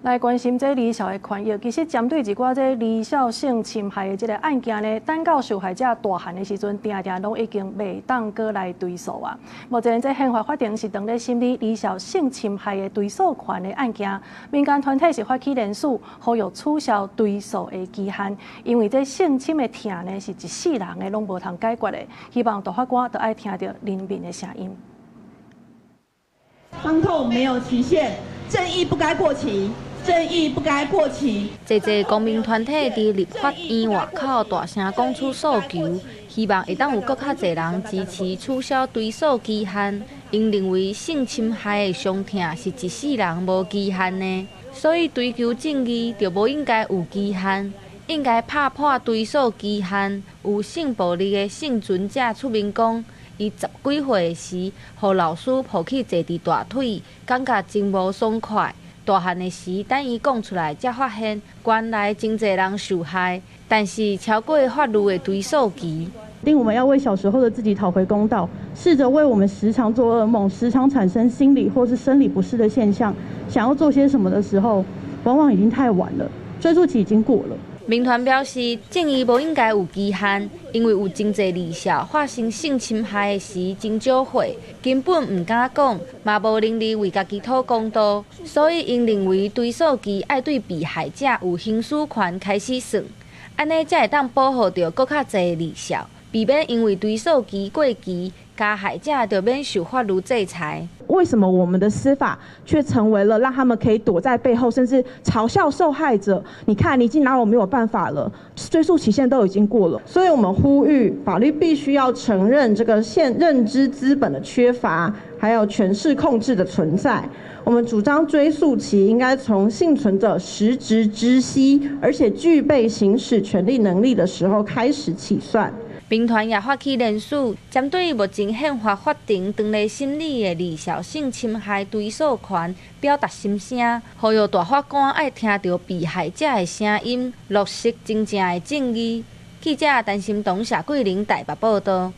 來關心這兒少的權益，其實針對一寡這兒少性侵害的這个案件呢，等到受害者大漢的時陣，定定攏已經袂當閣來追訴啊。目前這憲法法庭是當咧審理兒少性侵害的追訴權的案件，民間團體是發起連署，呼籲取消追訴的期限，因為這性侵的疼呢是一世人的攏無通解決的，希望大法官都愛聽著人民的聲音。傷痛沒有期限，正義不該過期。正義不該過期。濟濟公民團體佇立法院外口大聲講出訴求，希望會當有閣較濟人支持取消追訴期限。𪜶認為性侵害的傷痛是一世人無期限的，所以追求正義就無應該有期限，應該拍破追訴期限。有性暴力的倖存者出面講，伊十幾歲時，予老師抱去坐佇大腿，感覺真無爽快。大漢的時，等伊講出來，才發現原來真濟人受害，但是超過法律的追訴期。定我們要為小時候的自己討回公道，試着為我們時常做噩夢、時常產生心理或是生理不適的現象，想要做些什麼的時候，往往已經太晚了，追訴期已經過了。民團表示，正義無應該有期限，因為有真濟兒少發生性侵害的時真少歲，根本毋敢講，嘛無能力為家己討公道，所以𪜶認為追訴期愛對被害者有刑事權開始算，按呢才會當保護著閣較濟兒少，避免因為追訴期過期，加害者就免受法律制裁。為什麼我們的司法卻成為了讓他們可以躲在背後，甚至嘲笑受害者？你看，你已經拿我沒有辦法了，追訴期限都已經過了。所以我們呼籲法律必須要承認這個現認知資本的缺乏，還有權勢控制的存在。我們主張追訴期應該從倖存者實質知悉，而且具備行使權利能力的時候開始起算。民團也發起連署，針對目前憲法法庭當咧審理的兒少性侵害追訴權表達心聲，呼籲大法官愛聽著被害者的聲音，落實真正的正義。記者陳心彤、謝桂玲台北報道。